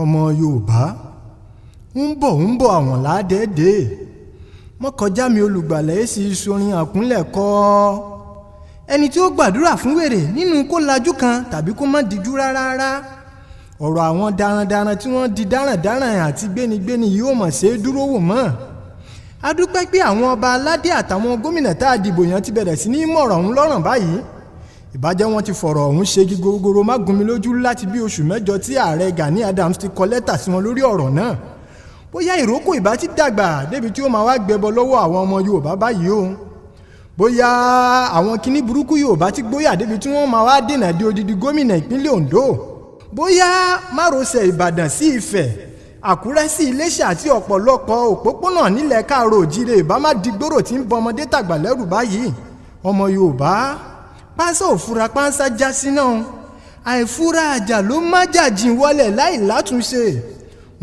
Ọmọ Yorùbá ń bọ̀ ń bọ̀, àwọn ládẹ́ẹ̀dẹ́ mọ́kànjá mi. Olùgbàlà èsì sorin àkúnlẹ̀ kọ́ ẹni tí ó gbàdúrà fún wèrè nínú kó lajú kan tàbí kó má dijú rárá. Ọ̀rọ̀ àwọn darandaran tí wọ́n di darandaran àti gbénigbéni yìí ó mọ̀ ṣe é dúró wò mọ́. A dúpẹ́ pé àwọn ọba aládé àtàwọn gómìnà tá a dìbò yàn ti bẹ̀rẹ̀ sí ní mọ̀rọ̀ ọ̀hún lọ́rùn báyìí. Ìbàjẹ́ wọn ti fọ̀rọ̀ ọ̀hún ṣe gígógóró má gúnmi lójú láti bí oṣù 8 tí ààrẹ Gani Adams ti kọ lẹ́tà sí wọn lórí ọ̀rọ̀ náà. Bóyá ìrókò ìbá ti dàgbà débi tí ó máa wá gbẹbọ lọ́wọ́ àwọn ọmọ Yorùbá báyìí o. Bóyá àwọn kinní burúkú Yorùbá ti gbóyà débi tí wọ́n máa wá dènà de odidi gómìnà ìpínlẹ̀ Ondo. Bóyá márosẹ̀ Ìbàdàn sí Ifẹ̀, Àkúrẹ́ sí Iléṣà àti ọ̀pọ̀lọpọ̀ òpópónà nílẹ̀ Káàró Òjìrè ìbá má di gbòòrò tí ń bọ ọmọdé tàgbà lẹ́rù báyìí. Ọmọ Yorùbá, pánsá òfura pánsá já sí náà, àìfura àjà ló má jàjìn wọlé láì látúnṣe.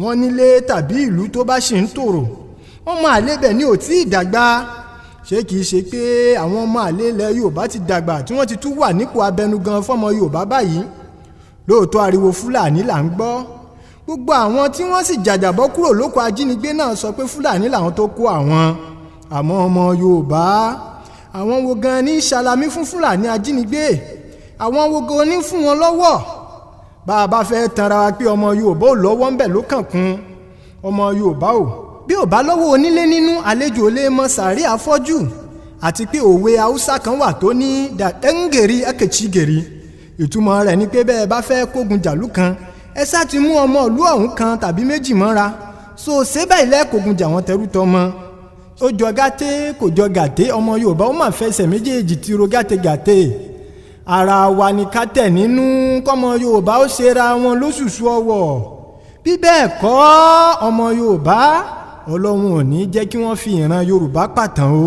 Wọn nílé tàbí ìlú tó bá ṣì ń tòrò, ọmọ àlebẹ̀ ni ò tí ì dàgbà. Ṣé kìí ṣe pé àwọn ọmọ àlè ilẹ̀ Yorùbá ti dàgbà tí wọ́n ti tún wà nípò abẹnugan fọmọ Yorùbá báyìí? Lóòótọ́, ariwo Fúlàní là ń gbọ́. Gbogbo àwọn tí wọ́n sì jàjàbọ́ kúrò lóko ajínigbé náà sọ pé Fúlàní làwọn tó kó àwọn. Àmọ́ ọmọ Yorùbá, àwọn wo gan ní ṣàlàmì fún Fúlàní ajínigbé? Àwọn wo gan ní fún wọn lọ́wọ́? Bá a bá fẹ́ tanra wa pé ọmọ Yorùbá ò lọ́wọ́ ńbẹ̀ ló kàn kún ọmọ Yorùbá ò. Bí ò bá lọ́wọ́ onílé nínú, àlejò lè mọ sàárè afọ́jú. Àti pé òwe Haúsá kan wà tó ní "Da ɗan gari aka ci gari". Ìtumọ̀ rẹ̀ ni pé bẹ́ẹ̀ bá fẹ́ kógun jàlú kan, ẹ sá ti mú ọmọ ìlú ọ̀hún kan tàbí méjì mọ́ra so ṣé báyìí lẹ́ẹ̀kógun jà wọ́n tẹrú tọmọ. Ó jọ gàtẹ́, kò jọ gàtẹ́. Ọmọ Yorùbá ó mà fẹsẹ̀ méjèèjì tiro gàtẹ́gàtẹ́. Ara wa ni ká tẹ̀ nínú kọ́mọ Yorùbá ó ṣera wọn lóṣùṣù ọwọ̀. Bí bẹ́ẹ̀ kọ́, ọmọ Yorùbá, Ọlọ́run ò ní jẹ́ kí wọ́n fi ìran Yorùbá pàtàn o.